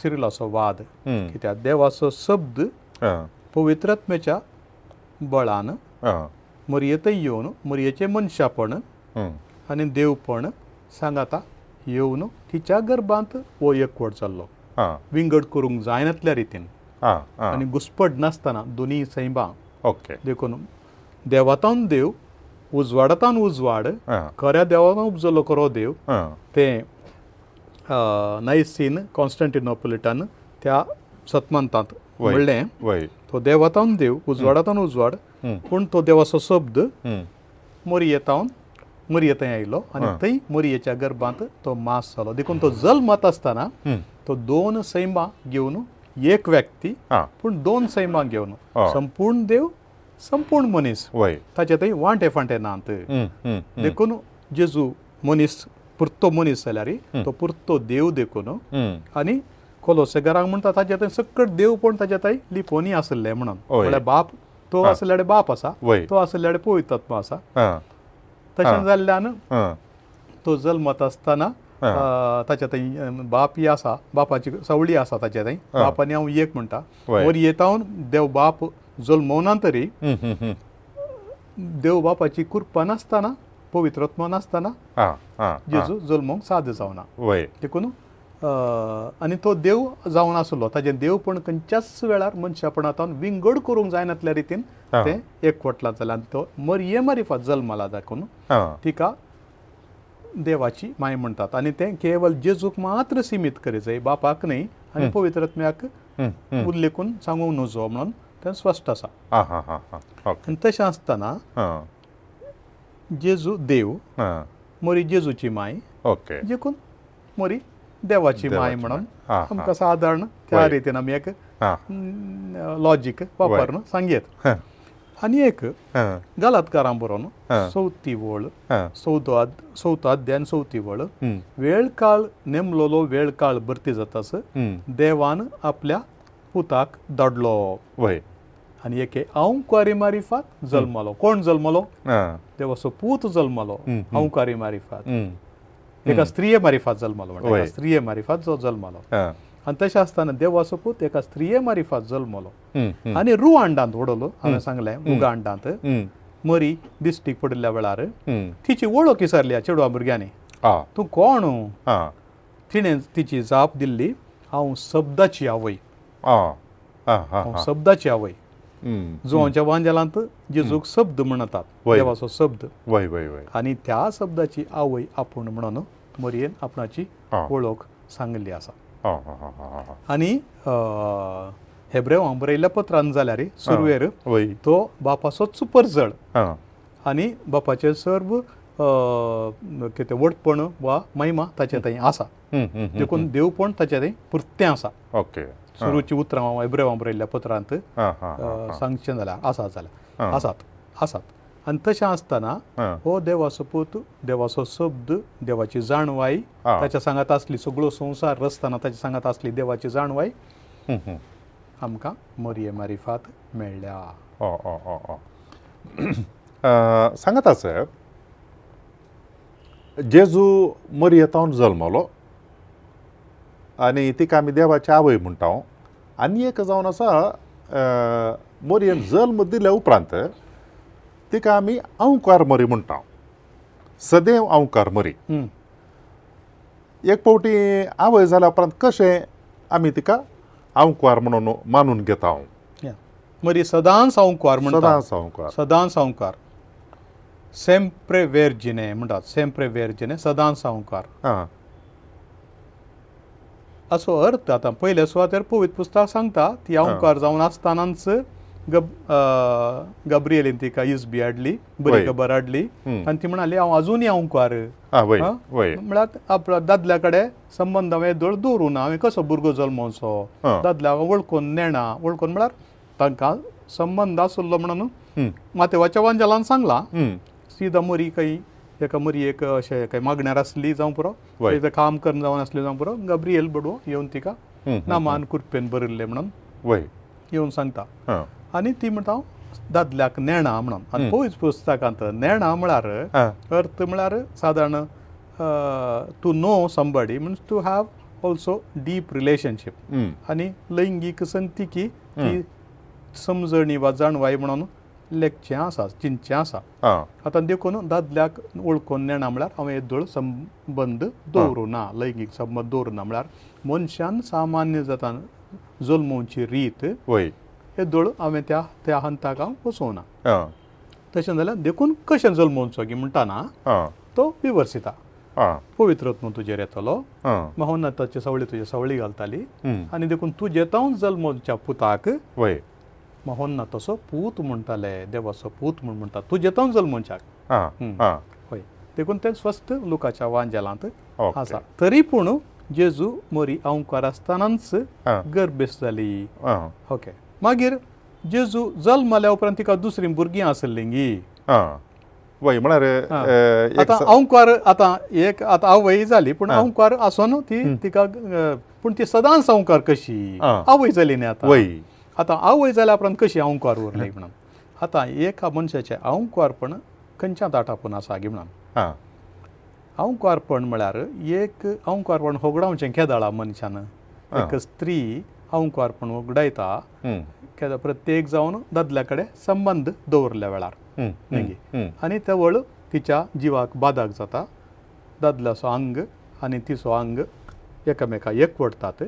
सिरिलाचो वाद. कित्याक देवाचो शब्द पवित्रात्म्याच्या बळान मरयेंतय येवन मरयेचें मनशापण आनी देवपण सांगाता येवन तिच्या गर्भांत हो एकवट जाल्लो, विंगड करूंक जायनातल्या रितीन आनी घुस्पड नासतना दोनूय सैंबां. देखून देवातावन देव, उजवाडातावन उजवाड, खऱ्या देवान उपजलो खरो देव, तें नायसीन कॉन्स्टंटिनोपोलिटन त्या सतमंतांत म्हणलें. तो देवातावन देव, उजवाडातावन उजवाड, पूण तो देवाचो शब्द मोरयेतावन मोरये थंय आयलो आनी थंय मोरयेच्या गर्भांत तो मास जालो. देखून तो जल्मत आसतना तो दोन सैमां घेवन एक व्यक्ती, पूण दोन सैमां घेवन संपूर्ण देव संपूर्ण मनीस, ताचे थंय वांटे फांटे नात. देखून जेजू मनीस पुरतो मनीस जाल्यार तो पुरतो देव. देखून आनी कोलोसेगारांक म्हणटा ताचे थंय सकट देव पण ताचे थंय लिपोनी आसले म्हणून. म्हळ्यार बाप तो आसल्यार बाप आसा, तो आसल्यार पवित्र आत्मा आसा. तशें जाल्ल्यान तो जल्मत आसतना ताच्या थंय बापय आसा, बापाची सावळी आसा ताच्या थंय, बाप आनी हांव एक म्हणटा. मोरयेतावन देव बाप जल्मना तरी देव बापाची कृपा नासतना, पवित्र आत्मा नासतना जेजू जल्मोंक साध्य जावना. देखून आनी तो देव जावन आसलो, ताजें देवपण खंयच्याच वेळार मनशापणांत विंगड करूंक जायनातल्या रितीन तें एकवटलां जालें. आनी तो मरये मारिफात जल्मला दाखोवन तिका देवाची माय म्हणटात. आनी तें केवल जेजूक मात्र सिमीत करी जाय, बापाक न्हय आनी पवित्र आत्म्याक उल्लेखून सांगूंक नजो म्हणून तें स्पश्ट आसा. आनी तशें आसतना जेजू देव, मरी जेजूची माय, देखून मरी देवाची माय म्हणून आमकां सादारण त्या रितीन आमी एक लॉजीक वापरून सांगयेत. आनी एक गलातकारां बरोवन चवथी वळ, चवथो अध्याय आनी चवथी वळ, वेळ काळ नेमलोलो वेळ काळ भरती जातास देवान आपल्या पुताक धाडलो आनी एके अंवकारी मारिफात जल्मलो. कोण जल्मलो? देवाचो पूत जल्मलो अंवकारी मारिफात, एका स्त्रिये मारिफात जल्मलो, म्हणटा स्त्रिये मारिफात जो जल्मलो. आनी तशें आसतना देवाचो पूत एका स्त्रिये मारिफात जल्मलो आनी रुवांडांत उडलो. हांवें सांगलें उगांडांत मरी दिश्टीक पडिल्ल्या वेळार तिची वळख विचारली चेडवा भुरग्यांनी, तूं कोण? तिणें तिची जाप दिल्ली, हांव शब्दाची आवय, हांव शब्दाची आवय. जुवांच्या वांजेलांत जेजूक शब्द म्हणटात, देवाचो शब्द, आनी त्या शब्दाची आवय आपूण म्हणून मरयेन आपणाची वळख सांगिल्ली आसा. आनी हेब्रेवांक बरयल्ल्या पत्रान जाल्यार सुरवेर तो बापाचोच परजळ आनी बापाचें सर्व कितें वटपण वा महिमा ताचे थंय आसा. देखून देवपण ताचे थंय पुरतें आसा. सुरूची उतरां हांव हेब्रेवांक बरयल्ल्या पत्रांत सांगचें जाल्यार आसा जाल्यार आसात आसात. आनी तशें आसतना हो देवाचो पूत, देवाचो शब्द, देवाची जाणवाय ताच्या सांगात आसली, सगळो संवसार रचतना ताच्या सांगात आसली देवाची जाणवाय आमकां मरये मारिफात मेळ्ळ्या. सांगात आसा जेजू मरयेतावन जल्मलो आनी तिका आमी देवाची आवय म्हणटा. आनी एक जावन आसा मरयेन जल्म दिल्या उपरांत तिका आमी अंवकार मरी म्हणटा, सदैव अंवकार मरी. एक फावटी आवय जाल्या उपरांत कशें आमी तिका अंवकार म्हणून मानून घेता? मरी सदांच अंवकार म्हणटा, सदांच अंवकार, सदांच अंवकार, सेम्प्रे वेर्जिने म्हणटात, सेम्प्रे वेर्जिने सदांच अंवकार असो अर्थ. आतां पयल्या सुवातेर पवित्र पुस्तक सांगता ती अंवकार जावन आसतनाच गाब्रिएलीन तिका इजबी हाडली, बरी खबर हाडली आनी ती म्हणाली हांव अजूनय अंवकार, म्हळ्यार आपल्या दादल्या कडेन संबंद हांवें दोळ दवरूं ना, हांवें कसो भुरगो जल्मोवचो, दादल्या वळखून नेणा, वळखून म्हळ्यार तांकां संबंद आसलो म्हणून मातेवाच्या वांजेलान सांगलां. सीधा मरी काही एका मरी एक अशें काही मागण्यार आसली जावं पुरो, काम करून जावन आसली जावं पुरो, गाब्रिएल बडवो येवन तिका नामान कुरपेन बरयल्लें म्हणून येवन सांगता आनी ती म्हणटा हांव दादल्याक नेणा म्हणून. आनी पयस पुस्तकांत नेणा म्हळ्यार अर्थ म्हळ्यार सादारण to know somebody means to have also deep relationship आनी लैंगीक संगती ती समजणी वा जाणवाय म्हणून लेखचें आसा, चिंतचें आसा. आतां देखून दादल्याक वळखून नेणा म्हळ्यार हांवें येदोळ संबंद दवरूं ना, लैंगीक संबंद दवरूं ना म्हळ्यार मनशान सामान्य जाता जल्मोवची रीत येदोळ हांवें त्या त्या हंताक हांव वचोवना. तशें जाल्यार देखून कशें जल्मोवचो की म्हणटाना तो विवर्सिता, पवित्रत्व तुजेर येतलो, महोन्नताची सावळी तुजे सावळी घालताली आनी देखून तुजे तावन जल्मोवच्या पुताक महोन्नताचो पूत म्हणटाले, देवाचो पूत म्हूण म्हणटा तुजे तावन जल्मोवच्याक. हय, देखून तें स्वस्थ लुकाच्या वांजेलांत आसा. तरी पूण जेजू मोरी अंवकार आसतनाच गर्भेस्त जाली. ओके, मागीर जेजू जल्मल्या उपरांत तिका दुसरीं भुरगीं आसलीं गी. म्हळ्यार आतां अंवकार आतां एक आतां आवय जाली पूण अंवकार आसून ती तिका, पूण ती सदांच अंवकार कशी आवय जाली न्ही. आतां आतां आवय जाल्या उपरांत कशी अंवकार उरली म्हणून आतां एका मनशाचें अंवकारपण खंयच्यात आटापून आसा गी म्हणून. अंवकारपण म्हळ्यार एक अंवकारपण होगडावचें केदाळा मनशान, एक स्त्री अंवकारपण होगडायता केदा प्रत्येक जावन दादल्या कडेन संबंद दवरल्या वेळार न्ही, आनी तेवळ तिच्या जिवाक बादाक जाता, दादल्याचो आंग आनी तिचो आंग एकामेका एकवटतात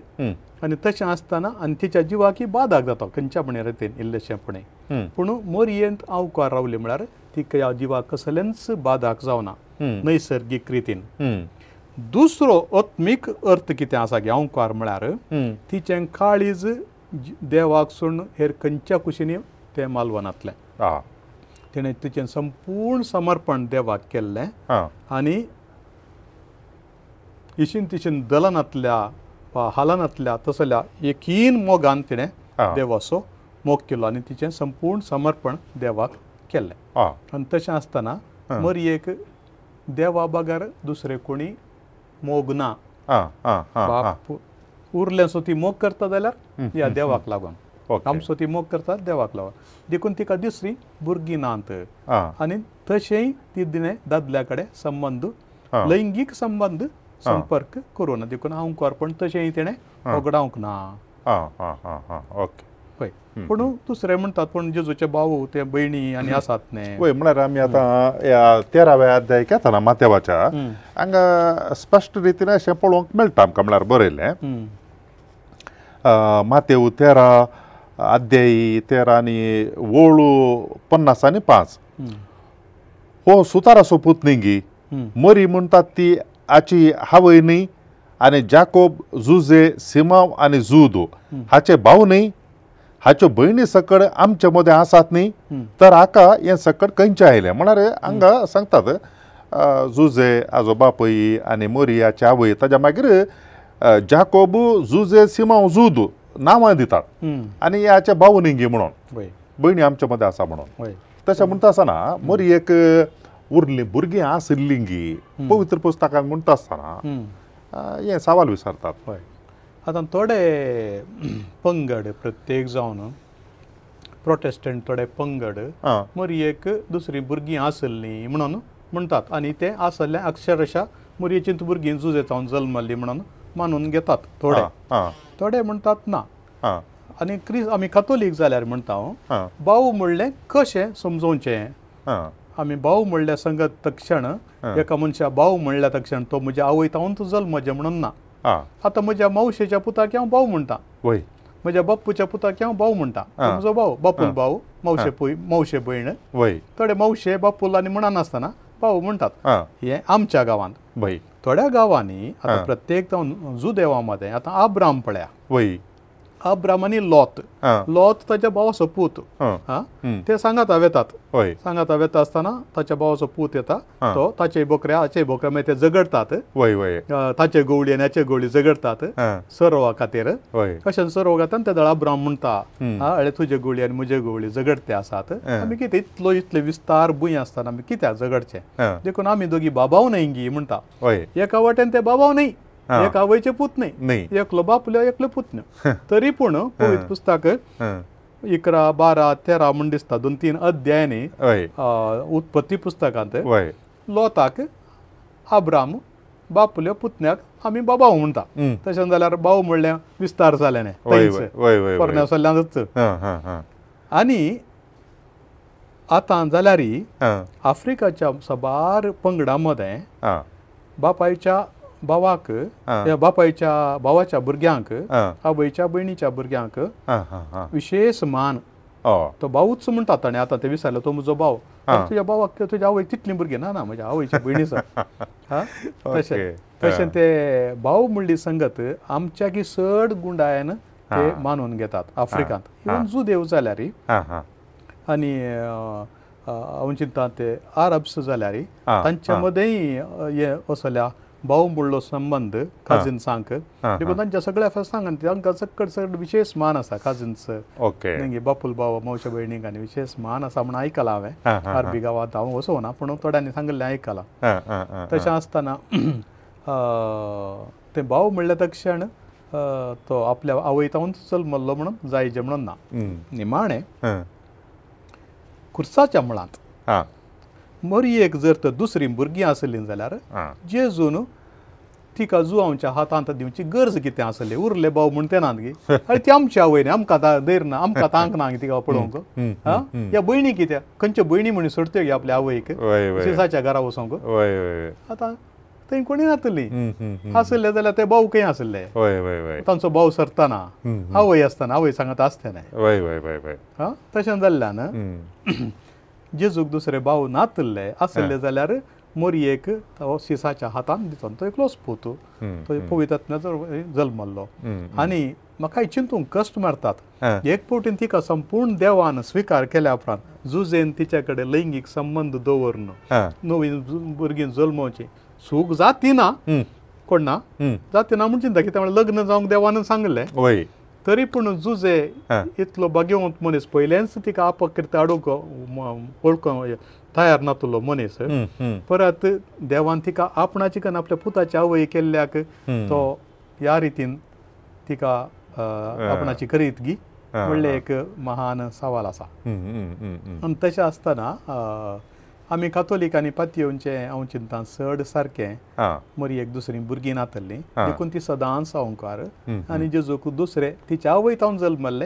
आनी तशें आसतना आनी तिच्या जिवाकय बादाक जाता खंयच्या पणे रितीन इल्लेशेंपणे. पूण मोरयेंत अंवकार रावली म्हळ्यार तिका जिवाक कसलेंच बादाक जावना नैसर्गीक रितीन. दुसरो आत्मीक अर्थ कितें आसा की अंवकार म्हळ्यार तिचें काळीज देवाक सोडून हेर खंयच्या कुशींनी तें मालवनातलें, तिणें तिचें संपूर्ण समर्पण देवाक केल्लें आनी इशीन तिशीन दलनांतल्या वा हालनांतल्या तसल्या एकीन मोगान तिणें देवाचो मोग केलो आनी तिचें संपूर्ण समर्पण देवाक केल्लें. आनी तशें आसतना मरयेक देवा बगर दुसरे कोणी मोग ना, बाप उरलें सो ती मोग करता जाल्यार ह्या देवाक लागून, आमचो ती मोग करता देवाक लागून, देखून तिका दुसरी भुरगीं नात आनी तशेंय ती तिणें दादल्या कडेन संबंद लैंगीक संबंद संपर्क करूं ना, देखून अंवकारपण तशेंय तिणें होगडावंक ना. हय, पूण दुसरे म्हणटात पूण जेजूचे भाऊ ते भयणी आनी आसात न्ही. वय, म्हळ्यार आमी आतां ह्या 13व्या अध्याय येता मातेवाच्या हांगा स्पश्ट रितीन अशें पळोवंक मेळटा आमकां, म्हळ्यार बरयलें मातेव 13 अध्याय 13 आनी वोळ 50 आनी 5. हो सुताराचो पूत न्ही गी, मरी म्हणटात ती आची हावय न्ही, आनी जाकोब जुजे सिमाव आनी जुद हाचे भाव न्ही, हाच्यो भयणी सकड आमचे मदें आसात न्ही, तर हाका हें सकड खंयचें आयलें. म्हळ्यार हांगा सांगतात जुजे आजो बापूय आनी मोरियाची आवय, ताज्या मागीर जाकोब जुजे सिमाव जुद नांवां दितात आनी हाचे भाव न्ही गी म्हणून, भयणी आमचे मदें आसा म्हणून. तशें म्हणटा आसतना मोरयेक उरली भुरगीं आशिल्लीं गी पवित्र पुस्तकान म्हणटा आसतना हें सवाल विचारतात. हय, आतां थोडे पंगड प्रत्येक जावन प्रोटेस्टंट थोडे पंगड मोरयेक दुसरीं भुरगीं आसलीं म्हणून म्हणटात आनी ते आसले अक्षरशा मोरयेची भुरगीं जुजेतावन जल्मल्लीं म्हणून मानून घेतात थोडे, थोडे म्हणटात ना. आनी आमी कातोलीक जाल्यार म्हणटा हांव भाव म्हणलें कशें समजोवचें, आमी भाव म्हणल्या संगत तक्षण एका मनशा भाव म्हणल्या तक्षण तो म्हज्या आवय तावन तो जल्मजे म्हणून ना. आतां म्हज्या मावशेच्या पुताक हांव भाव म्हणटा, म्हज्या बाप्पूच्या पुताक हांव भाव म्हणटा, म्हजो भाव बापूल भाव, मावशे पय मावशे भयण, थोडे मावशे बापूल आनी म्हणनासतना भाव म्हणटात. हें आमच्या गांवांत. थोड्या गांवांनी आतां प्रत्येक जुदेवा मदें आतां आब्राम पळया, अब्राम आनी लॉत, लॉत ताच्या भावाचो पूत, ते सांगाता वेतात, सांगाता वेता आसतना ताच्या भावाचो पूत येता, तो ताचे बोकऱ्या हाचे बोकऱ्या मागीर ते झगडतात, ताचे गवळी आनी हाचे गवळी झगडतात सरवा खातीर. अशें सरव घेता आनी तेदळ अब्राम म्हणटा, अळे तुजे गवळी आनी म्हजे गवळी झगडते आसात, आमी कितें इतलो इतले विस्तार भूंय आसतना आमी कित्याक झगडचें, देखून आमी दोगी बाबाव न्हय गी म्हणटा. एका वाटेन ते बाबाव न्हय, एक आवयचे पूत न्हय, एकलो बापलो एकलो पूत न्हय. तरी पूण पवित्र पुस्तक 11, 12, 13 म्हण दिसता 2-3 अध्यायांनी उत्पत्ती पुस्तकांत लोताक अब्राम बापुल्या पुतण्याक आमी बाबाव म्हणटा. तशें जाल्यार भाव म्हणल्यार विस्तार जालें न्हय पोरण्या सल्ल्यानच. आनी आतां जाल्यार आफ्रिकाच्या साबार पंगडां मदें बापायच्या भावाक, बापायच्या भावाच्या भुरग्यांक, आवयच्या भयणीच्या भुरग्यांक विशेष मान. तो भावूच म्हणटा ताणें, आतां ते विसरले, तो म्हजो भाव, तुज्या भावाक तुज्या आवयक तितलीं भुरगीं ना, ना म्हज्या आवयच्या भयणीचो. तशें तशें ते भाव म्हणली संगत आमच्या की चड गुंडायन ते मानून घेतात आफ्रिकांत. इवन जुदेव जाल्यार आनी हांव चिंता ते आरब्स जाल्यार तांचे मदेंय हे असल्या भाव म्हणलो संबंद काजिन्सांक, देखून तांच्या सगळ्या फेस्तांक तांकां चड चड विशेष मान आसा काजिन्स. ओके, बापूल भाव मावशे भयणींक आनी विशेष मान आसा म्हूण आयकलां हांवें. अरबी गांवांत हांव वचोना पूण थोड्यांनी सांगिल्लें आयकलां. तशें आसतना ते भाव म्हणल्या तक्षण तो आपल्या आवय तावन जल्मल्लो म्हणून जायजे म्हणून ना. निमाणें खुर्साच्या मुळांत मरियेक जर तर दुसरी भुरगीं आसलीं जाल्यार जेजून तिका जुआंवच्या हातांत दिवची गरज कितें आसली? उरले भाव म्हूण ते नात गी, आनी ती आमची आवय न्ही, आमकां धैर्य ना, आमकां तांक ना तिका पळोवंक. ह्या भयणी कित्याक, खंयच्यो भयणी म्हण सोडत्यो गे आपल्या आवयक जेजाच्या घरा वचोंक? आतां थंय कोणी नातली आसले जाल्यार ते भाव खंय आसले, तांचो भाव सरतना आवय आसतना आवय सांगत आसते न्हय. तशें जाल्ल्यान जेजूक दुसरे भाव नातले आसले जाल्यार मोरयेक तो सिसाच्या हातान दितो, तो एकलोच पूत, तो पवित्र जल्मल्लो. आनी म्हाका चिंतूंक कश्ट मारतात, एक फावटीन तिका संपूर्ण देवान स्विकार केल्या उपरांत जुजेन तिच्या कडेन लैंगीक संबंद दवरून नवी भुरगीं जल्मोवची सूख जाती ना, कोण ना जाती ना म्हूण चिंता कित्याक लग्न जावंक देवान सांगलें. तरी पूण जुजे इतलो भाग्यवंत मनीस पयलेंच तिका अपकृत्य हाडूंक वळखूंक तयार नातलो मनीस, परत देवान तिका आपणाची कन आपल्या पुताची आवय केल्ल्याक तो ह्या रितीन तिका आपणाची करीत गी म्हणलें एक महान सवाल आसा. आनी तशें आसतना आमी कातोलीक आनी पातयेवचें हांव चिंता चड सारकें मरियेक दुसरी भुरगीं नातल्लीं देखून ती सदांच सावकार आनी जेजूक दुसरे तिच्या आवय तावन जल्मल्ले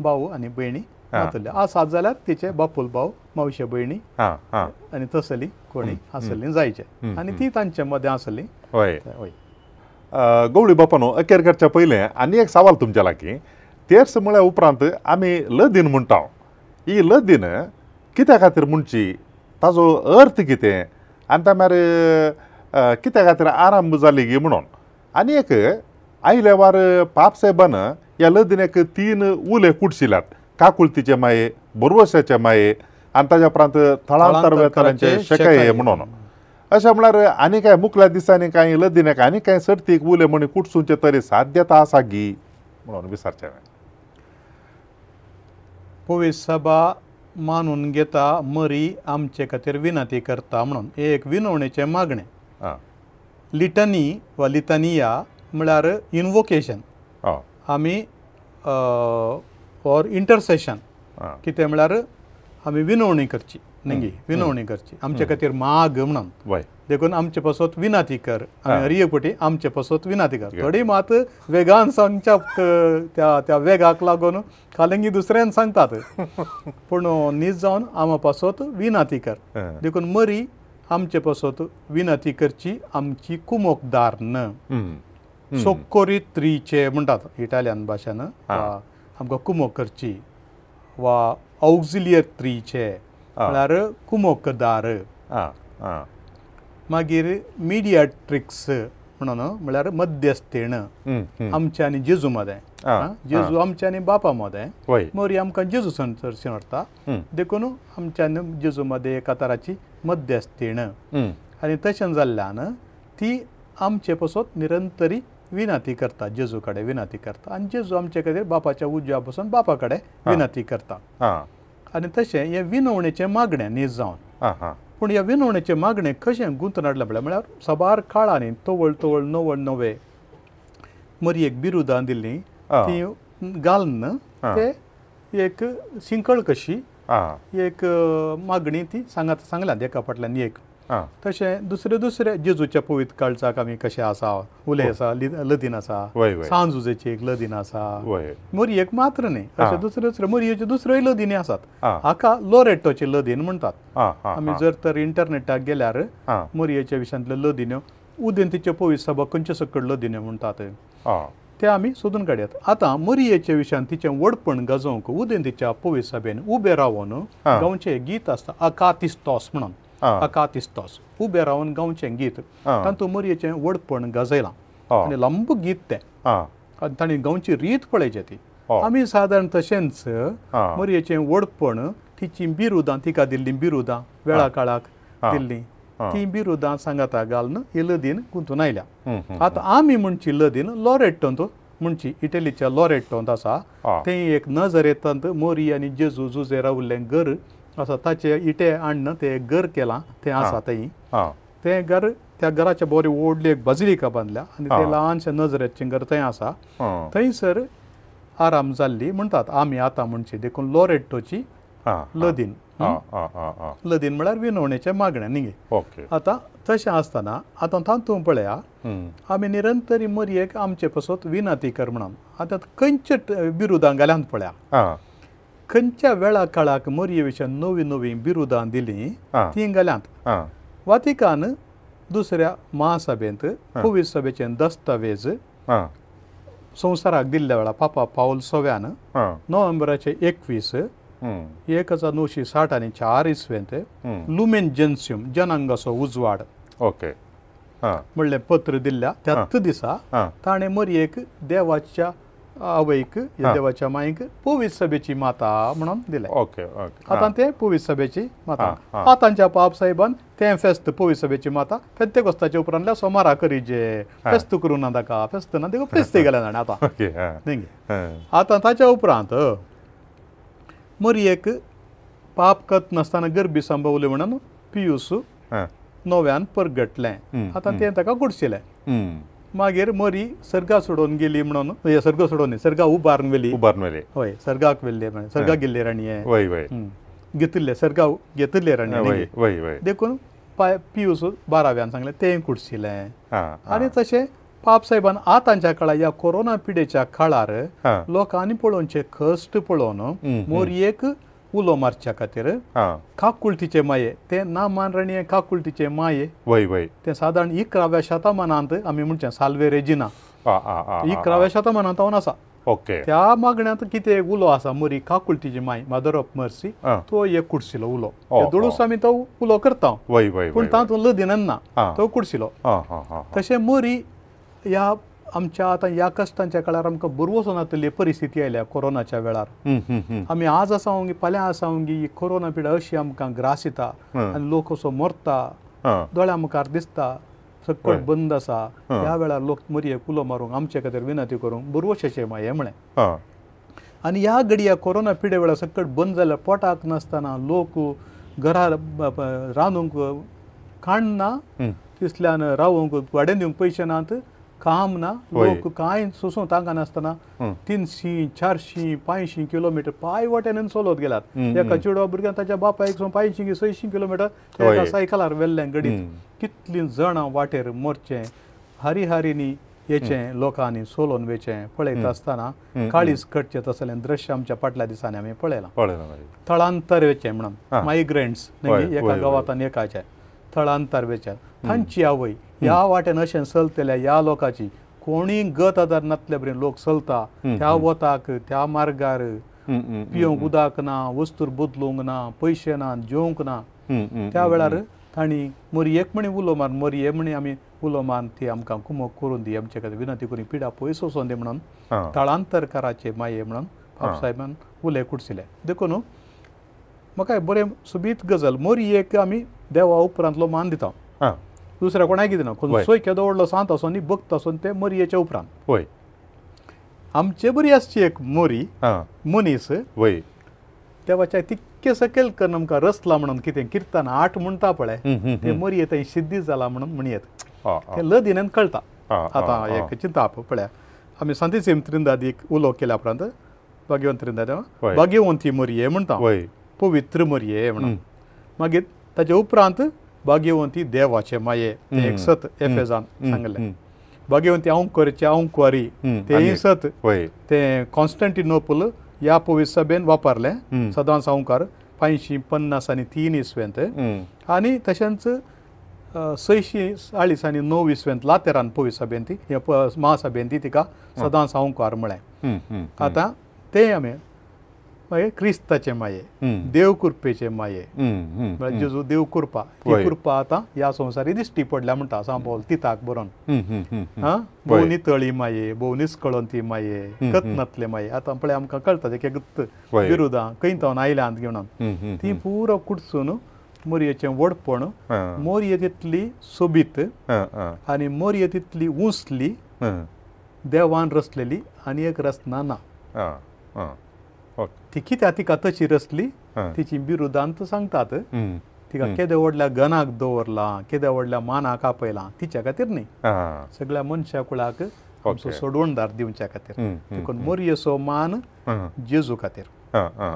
भाव आनी भयणी नातल्ले आसात जाल्यार तिचे बापूल भाव मावशे भयणी आनी तसली कोणी आसली जायचे आनी ती तांचे मदें आसली. हय गवळी बापानो, अखेर करच्या पयलें आनी एक सवाल तुमच्या लागीं. तेर्स म्हळ्या उपरांत आमी लदीन म्हणटा, ही लदीन कित्या खातीर म्हणची, ताजो अर्थ कितें आनी ता मागीर कित्या खातीर आरंभ जाली गी म्हणून. आनी एक आयल्या वार पाप साहेबान ह्या लदीनेक 3 उले कुडशिल्यात, काकुळतीचे माये, बोरवशाचे माये आनी ताज्या उपरांत थळांतर वेतारांचे शेकाये म्हणून. अशें म्हळ्यार आनी कांय मुखल्या दिसांनी कांय लदीनेक आनी कांय सर्तीक उले म्हण कुडसूंचे तरी साध्यता आसा गी म्हणून विचारचें. पवित्र सभा मानून घेता मरी आमचे खातीर विनंती करता म्हणून एक विनवणेचें मागणें. लिटनी वा लिटनिया म्हळ्यार इनवोकेशन, आमी ऑर इंटरसेशन, कितें म्हळ्यार आमी विनवणी करची न्ही, विनवणी करची आमचे खातीर माग म्हणून. देखून आमचे पासत विनंती कर, आमी हर एक फावटी आमचे पासत विनंती कर. थोडी मात वेगान सांगच्या त्या त्या वेगाक लागून खालंगी दुसऱ्यान सांगतात, पूण नीज जावन आमा पासत विनंती कर. देखून मरी आमचे पासत विनंती करची आमची कुमोकदार न सोकोरित्रीचे म्हणटात इटालियन भाशेन, आमकां कुमोक करची वा ऑक्झिलियत्रीचे म्हळ्यार कुमोकदार. मागीर मिडियाट्रिक्स म्हणून म्हळ्यार मध्यस्थेण आमच्या आनी जेजू मदें. जेजू आमच्या आनी बापा मदें, मरी आमकां जेजू चर्चीन व्हरता, देखून आमच्या जेजू मदें एका तराची मध्यस्थीण. आनी तशें जाल्ल्यान ती आमचे पासत निरंतरी विनंती करता, जेजू कडेन विनंती करता आनी जेजू आमचे खातीर बापाच्या उजव्या बसून बापा कडेन विनंती करता. आनी तशें हें विनवणेचें मागणें नीज जावन. पूण ह्या विनवणेचें मागणें कशें गुंतून हाडलें म्हळ्यार साबार काळांनी तवळ तवळ नवळ नवे मरयेक बिरुदां दिल्लीं तीं घालून ते एक शिंकळ कशी एक मागणी ती सांगात सांगल्यात एका फाटल्यान एक. तशें दुसरे दुसरे जेजूच्या पवित्र काळजाक आमी कशें आसा उलय आसा, लदीन आसा, सांजुजेची एक लदीन आसा, मरयेक मात्र न्ही अशें दुसरे दुसरे मरयेच्यो दुसऱ्योय लदीनी आसात. हाका लोरेटोची लदीन म्हणटात. आमी जर तर इंटरनेटाक गेल्यार मरयेच्या विशयांतल्यो लदिन्यो उदेंतीच्यो पवित्र सभा खंयच्यो सकड लदिन्यो म्हणटात ते आमी सोदून काडयात. आतां मरयेच्या विशयान तिचें व्हडपण गाजोवंक उदेंतीच्या पवित्र सभेन उबें रावन गांवचें गीत आसता अकातिस्तोस म्हणून, अकातिस्तोस उबें रावन गांवचें गीत, तातूंत मरयेचें व्हडपण गाजयलां आनी लांब गीत तें, आनी तांणी गांवची रीत पळयची ती. आमी सादारण तशेंच मरयेचें व्हडपण तिचीं बिरुदां, तिका दिल्लीं बिरुदां वेळा काळाक दिल्लीं तीं बिरुदां सांगाता घालून ही लदीन गुंतून आयल्या. आतां आमी म्हणची लदीन लोरेटोंत म्हणची इटलीच्या लोरेटोंत आसा तें एक नजरेंत मोरी आनी जेजू जुजे रावल्लें घर आसा, ताचे इटे हाडून तें घर केलां तें आसा थंय. तें घर त्या घराच्या बरी व्हडली एक बाजिलिका बांदल्या आनी तें ल्हानशें नजरेचें घर थंय आसा, थंयसर आराम जाल्ली म्हणटात आमी आतां म्हणची. देखून लोरेटोची लदीन, लदीन म्हळ्यार विनवणेचें मागणें न्ही. आतां तशें आसतना आतां तातूंत पळया आमी निरंतरी मरयेक आमचे पासत विनंती कर म्हणून आतां खंयचे बिरुदां घाल्यांत पळया, खंयच्या वेळा काळाक मरये विशयान नवीं नवीं बिरुदां दिलीं तीं घाल्यांत. वातिकान दुसऱ्या महासभेंत पवित्र सभेचें दस्तावेज संवसाराक दिल्ल्या वेळार पापा पावल सव्यान नोव्हेंबराचे 21 1960 आनी 4 इस्वेंत लुमेन जेन्सियम जनांगाचो उजवाड ओके म्हणलें पत्र दिल्ल्या त्याच दिसा ताणें मरयेक देवाच्या आवयक देवाच्या मायक पवित्र सभेची माता म्हणून दिलें. आतां तें पवित्र सभेची माता. आतांच्या पाप साहेबान तें फेस्त पवित्र सभेची माता पेंतेकोस्ताच्या उपरांतल्या सोमारा करीजे फेस्त करूं ना ताका फेस्त ना देखून फेस्त गेलें जाणें आतां न्ही. आतां ताच्या उपरांत मरयेक पाप कत नासतना गर्भी संभवली म्हणून पियूस नव्यान परगटलें. आतां तें ताका गुडशिलें. मागीर मरी सर्गा सोडून गेली म्हणून, सर्ग सोडून सर्गा उबारून व्हेली, हय सर्गाक व्हेल्ले सर्गा गेल्ले राणये घेतिल्ले सर्गा घेतिल्ले राणये देखून पियूस 12व्यान सांगलें तें कुडशिलें. आनी तशें पाप साहेबान आतांच्या काळार ह्या कोरोना पिडेच्या काळार लोकांनी पळोवचे कश्ट पळोवन मोरयेक उलो मारच्या खातीर काकुळटीचे माये ते नामान राणये काकुळटीचे माये ते सादारण 11व्या शतमानांत आमी म्हणचें साल्वे रेजिना 11व्या शतमानांत हांव आसा. त्या मागण्यांत कितें उलो आसा मरी काकुळटीची my mother of mercy तो एक कुडशिलो उलो दोळूस आमी तो उलो करता पूण तातूंत लदीन ना तो कुडशिलो. तशें मरी ह्या आमच्या आतां ह्या कश्टांच्या काळार आमकां बरवसो नातली परिस्थिती आयल्या कोरोनाच्या वेळार. आमी आज आसावंगी फाल्यां आसावंगी ही कोरोना पिडा अशी आमकां ग्रास येता आनी लोक असो मरता दोळ्या मुखार दिसता सकट बंद आसा. ह्या वेळार लोक मरयेक उलो मारूंक आमचे खातीर विनंती करूंक बरवशेचें माये म्हळें. आनी ह्या घडया कोरोना पिडे वेळार सकट बंद जाल्यार पोटाक नासतना लोक घरा रांदूंक खाण ना तिसल्यान रावूंक भाडें दिवंक पयशे नात काम ना लोक कांय सोसूं तांकां नासतना 300 400 500 किलोमिटर पांय वाटेन चलत गेल्यात. एका चेडवा भुरग्यान ताच्या बापायक 500 600 किलोमिटर एका सायकलार व्हेल्लें गडीत. कितलीं जाणां वाटेर मरचें हारी हारीनी येचें लोकांनी सोलोन वेचें पळयता आसतना काळीज कटचें तसलें दृश्य आमच्या फाटल्या दिसांनी आमी पळयलां. थळांतर वेचें म्हणून मायग्रंट्स एका गांवांत एकाचें थळांतर वेचें तांची आवय ह्या वाटेन अशें चलतल्या ह्या लोकांची कोणी गत आदार नातले बरें लोक चलता त्या वताक त्या मार्गार पिवंक उदक ना वस्तूर बदलूंक ना पयशे ना जेवंक ना त्या वेळार तांणी मोरयेक म्हणी उलो मार, मोरये म्हणी आमी उलो मारून ती आमकां कुमक करून दी, आमचे खातीर विनंती करून पिडा पयस वचोन दी म्हणून तळांतरकाराचे माये म्हणून बापसाहेबान उले कुडसिले. देखून म्हाका बरें सोबीत गजाल, मोरयेक आमी देवा उपरांतलो मान दिता, दुसऱ्या कोणाक दिना. खंयचोय केदो व्हडलो सांत आसूं न्ही भक्त आसून ते मोरयेच्या उपरांत. आमचे बरी आसची एक मोरी मनीस देवाच्या तितके सकयल करून आमकां रचला म्हणून कितें किर्तन 8 म्हणटा पळय, ते मोरये थंय सिद्धी जाला म्हणून म्हणयेत, ते लदिनान कळटा. आतां एक चिंताप पळय, आमी सांतिसीम त्रिंदादीक उलो केल्या उपरांत भाग्यवंत त्रिंदाद भाग्यवंती मोरये म्हणटा, पवित्र मोरये म्हणून. मागीर ताचे उपरांत भाग्यवंती देवाचे माये, ते एक सत एफेजान सांगलें. भाग्यवंती अंकुरचे अंकुरी, तेंय सत, तें कॉन्स्टंटिनोपल ह्या पवित्र सभेन वापरलें सदांच अंकार 553 इसवेंत, आनी तशेंच 649 इसवेंत लातेरान पवित्र सभेन ती महासभेन ती तिका सदांच अंकार म्हळें. आतां तें आमी मागीर क्रिस्ताचे माये, देव कृपेचे माये, म्हळ्यार जेजू देव कृपा, ती कृपा आतां ह्या संवसारी दिश्टी पडल्या म्हणटा सांबोल तिताक बरोवन. आं, भोव नितळी माये, भोव निस्कळंती माये, कथनातले माये. आतां पळय आमकां कळटा ते गुप्त बिरुदां खंय तावन आयल्यांत घेवन ती पुरो कुडसून मोरयेचें व्हडपण, मोरये तितली सोबीत आनी मोरये तितली उंचली देवान रचलेली आनी एक रचना ना. ती कित्याक तिका तशी रचली तिची बिरुदांत सांगतात. तिका केदे व्हडल्या गणाक दवरलां, केद्या व्हडल्या मानाक आपयलां तिच्या खातीर न्ही, सगळ्या मनशा कुळाक आमचो सोडवणदार दिवच्या खातीर. देखून मोरयेचो मान जेजू खातीर.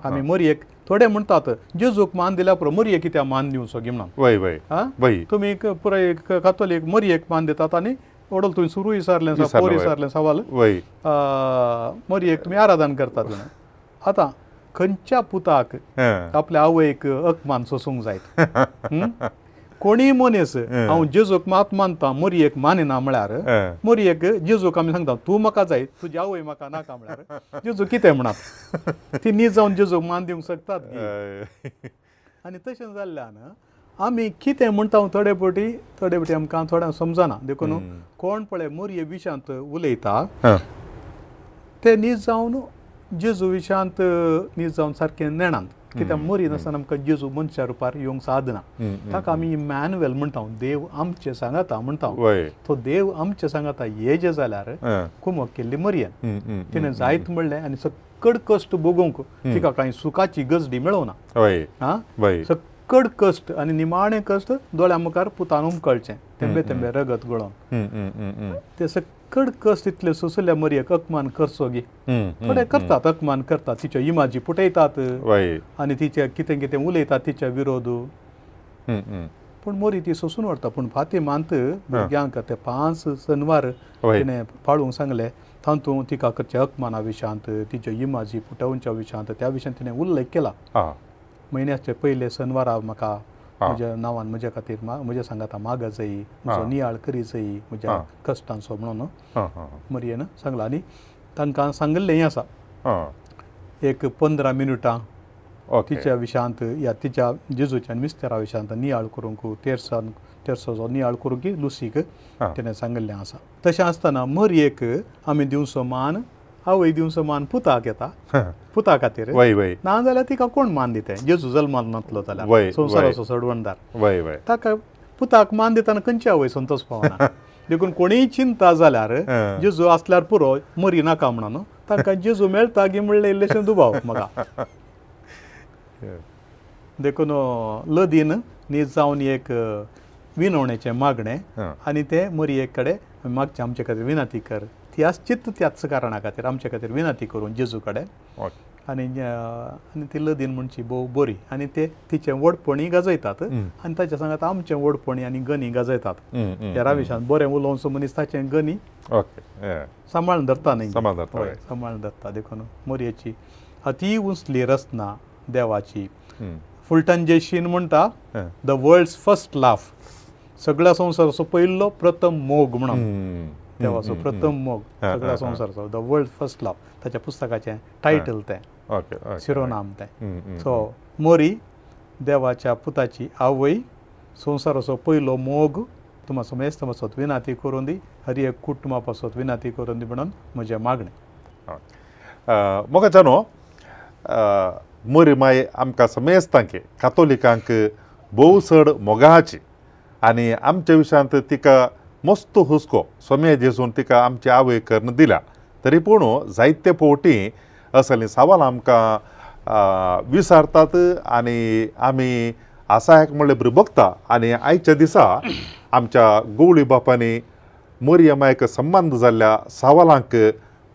आमी मोरयेक थोडे म्हणटात जेजूक मान दिल्या पुरो, मोरये कित्याक मान दिवचो गी म्हणून. तुमी पुराय कातोलीक मोरयेक मान दितात आनी ओडल तुवें सुरू विचारलें, पोर विचारलें सवाल, मोरयेक तुमी आराधन करतात. आतां खंयच्या पुताक आपल्या आवयक अपमान सोसूंक जायत? कोणीय मनीस हांव जेजूक मात मानता मोरयेक मानिना म्हळ्यार, मोरयेक जेजूक आमी सांगता तूं म्हाका जाय, तुजी आवय म्हाका नाका म्हळ्यार जेजू कितें म्हणत? ती न्ही जावन जेजूक मान दिवंक शकतात. आनी तशें जाल्ल्यान आमी कितें म्हणटा थोडे फावटी, थोडे फावटी आमकां थोड्यांक समजना. देखून कोण पळय मोरये विशयांत उलयता ते न्ही जावन जेजू विशयांत न्ही जावन सारकें नेणात. कित्याक मोरी नासतना आमकां जेजू मनशा रुपार येवंक सादना. ताका आमी इमॅन्युएल म्हणटा, देव आमचे सांगाता म्हणटा. तो देव आमचे सांगाता हे जे जाल्यार कुमक केल्ली मोरयेन तिणें जायत म्हणलें आनी सकड कश्ट भोगूंक तिका कांय सुखाची गजडी मेळोना. आं, सकड कश्ट आनी निमाणें कश्ट दोळ्या मुखार पुतान उमकळचें, तेंबे तेंबे रगत गळोवन ते सकड कश्ट इतले सोंसल्या मोरयेक अपमान करचो गी? थोडे करतात, अपमान करतात, तिच्यो इमाजी पुटयतात आनी तिचे कितें कितें उलयतात तिच्या विरोध. पूण मोरी ती सोंसून व्हरता. पूण फातिमांत भुरग्यांक ते 5 शनवार तिणें पाळूंक सांगले, तातूंत तिका करच्या अपमाना विशयांत, तिच्यो इमाजी पुटोवच्या विशयांत, त्या विशयांत तिणें उल्लेख केला. म्हयन्याचे पयले शनवारा म्हाका म्हज्या नांवान म्हज्या खातीर म्हज्या सांगाता माग जायी, म्हजो नियाळ करी जायी म्हज्या कश्टांचो म्हणून मोरयेन सांगला. आनी तांकां सांगिल्लें हें आसा, एक 15 मिनटां तिच्या विशयांत या तिच्या जेजूच्या आनी मिस्तेरा विशयांत नियाळ करूंक, तेरसान तेरसोचो नियाळ करूंक लुसीक तिणें सांगिल्लें आसा. तशें आसतना मोरयेक आमी दिवचो मान, आवय दिवचो मान पुताक येता, पुता खातीर. ना जाल्यार तिका कोण मान दिता? जेजू जल्माक नातलो जाल्यार संवसाराचो सोडवणदार, ताका पुताक मान दितना खंयची आवय संतोष पावना? देखून कोणीय चिंता जाल्यार जेजू आसल्यार पुरो, मोरी नाका म्हणून तांकां जेजू मेळटा गी म्हणलें इल्लेशें दुबाव म्हाका. देखून लदीन न्ही जावन एक विनवणेचें मागणें आनी तें मोरये कडेन मागचें, आमचे खातीर विनंती कर, ती आसचीच त्याच कारणा खातीर आमचे खातीर विनंती करून जेजू कडेन. आनी आनी ती लदीन म्हणची भोव बरी आनी ते तिचें व्हडपणी गाजयतात आनी ताच्या सांगात आमचें व्हडपणी आनी गनी गाजयतात. ह्या विशयान बरें उलोवचो मनीस ताचें गनी सांबाळून धरता न्ही, सांबाळून धरता. देखून मोरयेची अती उंचली रचना देवाची. फुलटन जेशीन म्हणटा the world's first love, सगळ्या संवसाराचो पयलो प्रथम मोग म्हणून, देवाचो प्रथम मोग सगळ्या संवसाराचो, the world first love ताच्या पुस्तकाचें टायटल तें, शिरोनाम तें. सो मोरी देवाच्या पुताची आवय संवसाराचो पयलो मोग तुमा समेस्त पासत विनाती करून दी, हर एक कुटुंबा पासत विनाती करून दी म्हणून म्हजें मागणें। मोगाच्या न्हू मरी माय आमकां समेस्तांक कातोलिकांक भोव चड मोगाची आनी आमच्या विशयांत तिका मस्त हुस्को सोमे जेसून तिका आमची आवय करून दिल्या। तरी पूण जायते फावटी असलीं सवालां आमकां विचारतात आनी आमी आसायक म्हणल्यार बरी बघता। आनी आयच्या दिसा आमच्या गवळी बापांनी मरिया मायक संबंद जाल्ल्या सवालांक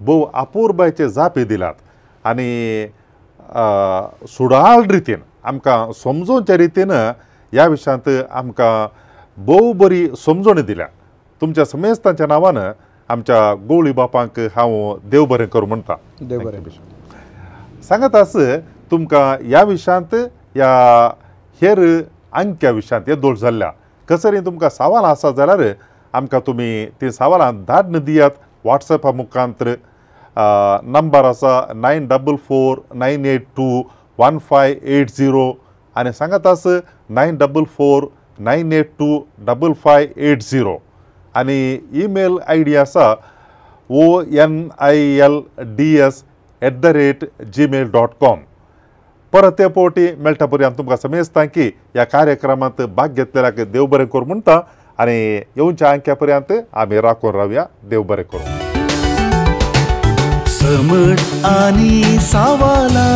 भोव अपुरबायचे जापी दिल्यात आनी सुडाळ रितीन आमकां समजोवच्या रितीन ह्या विशयांत आमकां भोव बरी समजोणी दिल्या। तुमच्या समेस्तांच्या नांवान आमच्या गवळी बापांक हांव देव बरें करूं म्हणटा। देव बरें सांगत आस तुमकां ह्या विशयांत ह्या हेर अंक्या विशयांत येदोळ जाल्ल्या कसरी तुमकां सवालां आसा जाल्यार आमकां तुमी ती सवालां धाडून दियात वॉट्सॅपा मुखांतर। नंबर आसा 944 982 1580 आनी सांगत आस 944 982 5580 आनी ईमेल I D आसा onilds@gmail.com। परत ते फावटी मेळटा पर्यंत तुमकां समेस्तां की ह्या कार्यक्रमांत भाग घेतलेल्याक देव बरें करूं म्हणटा आनी येवच्या अंक्या पर्यंत आमी राखून रावया। देव बरें करूं। समट आनी सावाला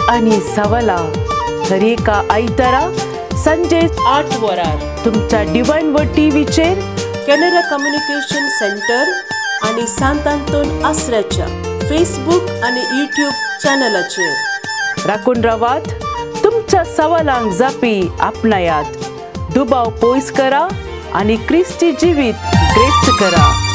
आनी सवाला दरेका आयतारा संजे 8 वरार तुमच्या डिवायन वर्ड टीव्हीचेर कॅनरा कम्युनिकेशन सेंटर आनी सांत आंतोन आसऱ्याच्या फेसबूक आनी यूट्यूब चॅनलाचेर राखून रावात। तुमच्या सवालांक जापी आपणायात। दुबाव पयस करा आनी क्रिस्ती जिवीत ग्रेस्त करा.